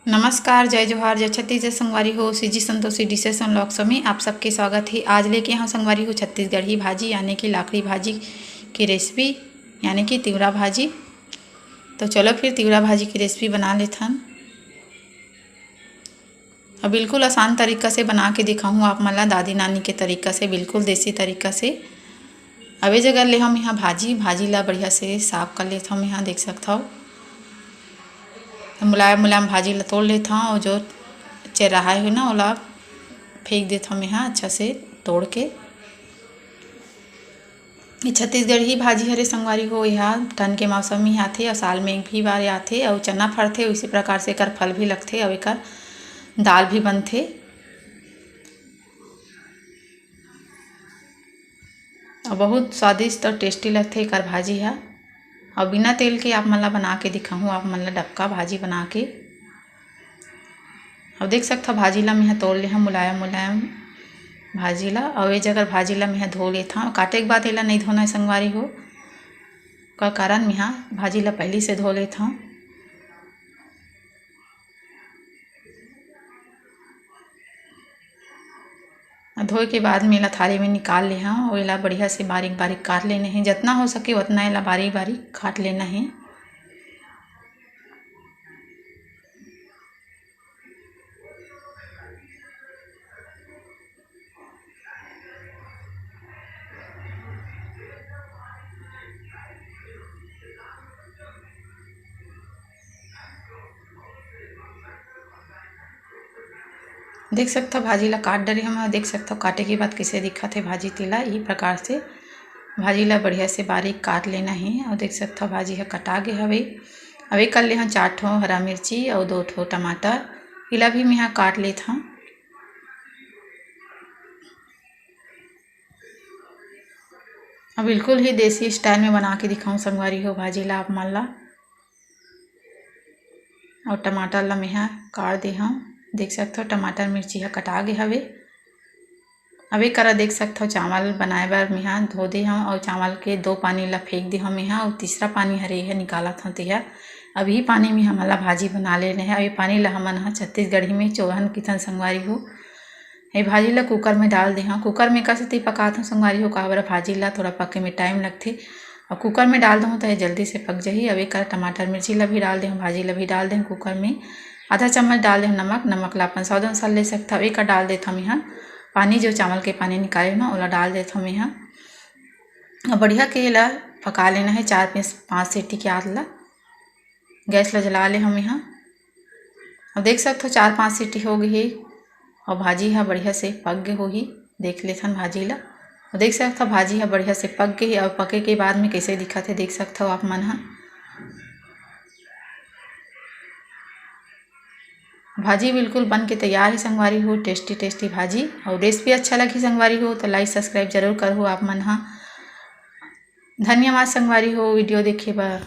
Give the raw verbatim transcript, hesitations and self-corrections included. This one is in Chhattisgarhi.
नमस्कार, जय जोहार, जय छत्तीसगढ़ संगवारी हो। CG Santoshi dishes and vlogs में आप सबके स्वागत है। आज लेके हंव संगवारी हो छत्तीसगढ़ी भाजी यानी कि लाखड़ी भाजी की रेसिपी, यानी कि तिवरा भाजी। तो चलो फिर तिवरा भाजी की रेसिपी बना लेथन। अब बिल्कुल आसान तरीका से बना के दिखाहूँ आप मन ला, दादी नानी के तरीका से, बिल्कुल देसी तरीका से। अब ए जगह ले हंव यहाँ भाजी, भाजी ला बढ़िया से साफ कर लेथंव। यहाँ देख सकथव, मुलायम मुलायम भाजी ला तोड़ लेथंव, और जो चेराहा हे ना, ओला फेंक देथंव यहाँ अच्छा से तोड़ के। ये छत्तीसगढ़ी भाजी हरे संगवारी हो, यहाँ ठंड के मौसम में आथे और साल में एक भी बार आथे और चना फरथे, इसी प्रकार से एकर फल भी लगथे और एकर दाल भी बनथे। और बहुत स्वादिष्ट और टेस्टी लगथे एकर भाजी हा। और बिना तेल के आप मन ला बना के दिखाहूँ, आप मन ला डबका भाजी बना के। अब देख सकथव, भाजी ला मेंहा तोड़ ले हंव मुलायम मुलायम भाजी ला। और ये जगह भाजी ला मेंहा धो लेथंव। काटे के बाद एला नहीं धोना है संगवारी हो, का कारण मेंहा भाजी ला पहली से धो लेथंव। धोए के बाद में एला थाली में निकाल ले हंव। एला बढ़िया से बारीक बारीक काट लेना है, जितना हो सके उतना एला बारीक बारीक काट लेना है। देख सकथव, भाजी ला काट डरे हंव। देख सकथव, काटे के बाद कइसे दिखत हे भाजी, तेला इही प्रकार से भाजी ला बढ़िया से बारीक काट लेना हे। और देख सकथव, भाजी ह कटा गे हवे। अब ए कर ले हंव चार ठो हरा मिर्ची और दो ठो टमाटर, इला भी मेंहा काट लेथंव। अब बिल्कुल ही देसी स्टाइल में बना के दिखाहूँ संगवारी हो भाजी ला आप मन ला। और टमाटर ला मेंहा काट दे हंव। देख सकथव, टमाटर मिर्ची ह कटा गे हवे। अब ए करा देख सकथव, चावल बनाए बर मेंहा धो दे हंव और चावल के दो पानी ला फेंक दे हंव मेंहा, और तीसरा पानी हरे ह निकालत हंव तेहा। अब इही पानी में हमन ला भाजी बना लेना है। और ये पानी ला हमन ह छत्तीसगढ़ी में चोरहन किथन संगवारी हो। ये भाजी ला कुकर में डाल दे हंव। कुकर में का सेती पकात हंव संगवारी हो, काबर भाजी ला थोड़ा पके में टाइम लगथे। और कुकर में डाल दूँ तो ये जल्दी से पक जाही। अब एक टमाटर मिर्ची ला भी डाल दे हंव, भाजी ला भी डाल दे हंव कुकर में। आधा चम्मच डाल दे हंव नमक। नमक ला अपन स्वाद अनुसार ले सकथव। एक डाल देथंव मेंहा पानी, जो चावल के पानी निकाले ना, ओला डाल देथंव मेंहा। अब बढ़िया के एला पका लेना है चार पाँच, पाँच सीटी के आत ला। गैस ला जला ले हंव मेंहा। अब देख सकथव, चार पाँच सीटी हो गे हे और भाजी ह बढ़िया से पक गे होही। देख लेथन भाजी ला। और देख सकथव, भाजी ह बढ़िया से पक गे हे और पके के बाद में कइसे दिखत हे, देख सकथव आप मन ह। भाजी बिल्कुल बन के तैयार हे संगवारी हो, टेस्टी टेस्टी भाजी। और रेसिपी अच्छा लगही संगवारी हो तो लाइक सब्सक्राइब जरूर करहू आप मन ह। धन्यवाद संगवारी हो वीडियो देखे बर।